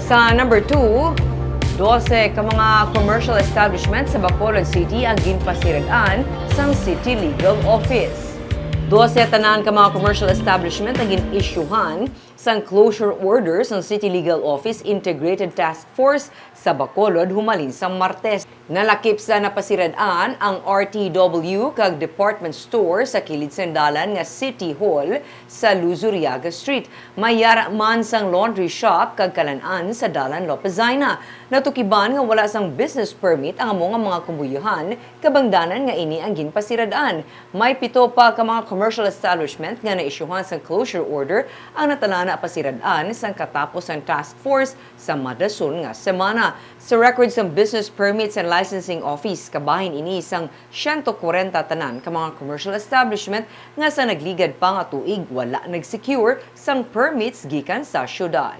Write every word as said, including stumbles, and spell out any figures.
Sa number two, dose ka mga commercial establishment sa Bacolod City ang ginpasirad-an sang City Legal Office. Dose tanan ka mga commercial establishment ang gin-isyuhan sang closure order sang City Legal Office Integrated Task Force sa Bacolod humalin sang Martes. Nalakip sa napasirad-an ang R T W kag department store sa kilid sang dalan nga City Hall sa Luzuriaga Street. May yara man sang laundry shop kag kalan-an sa Dalan Lopez Zaina. Natukiban nga wala sang business permit ang amo nga mga kumuyuhan, kabangdanan nga ini ang ginpasirad-an. May pito pa ka mga commercial establishment nga naisyuhan sang closure order ang natalana pasirad-an sang katapos sang task force sa madason nga semana. Sa record sang Business Permits and Licensing Office, kabahin ini sang siyento kwarenta tanan ka mga commercial establishment nga sa nagligad pa nga tuig wala nag-secure sang permits gikan sa syudad.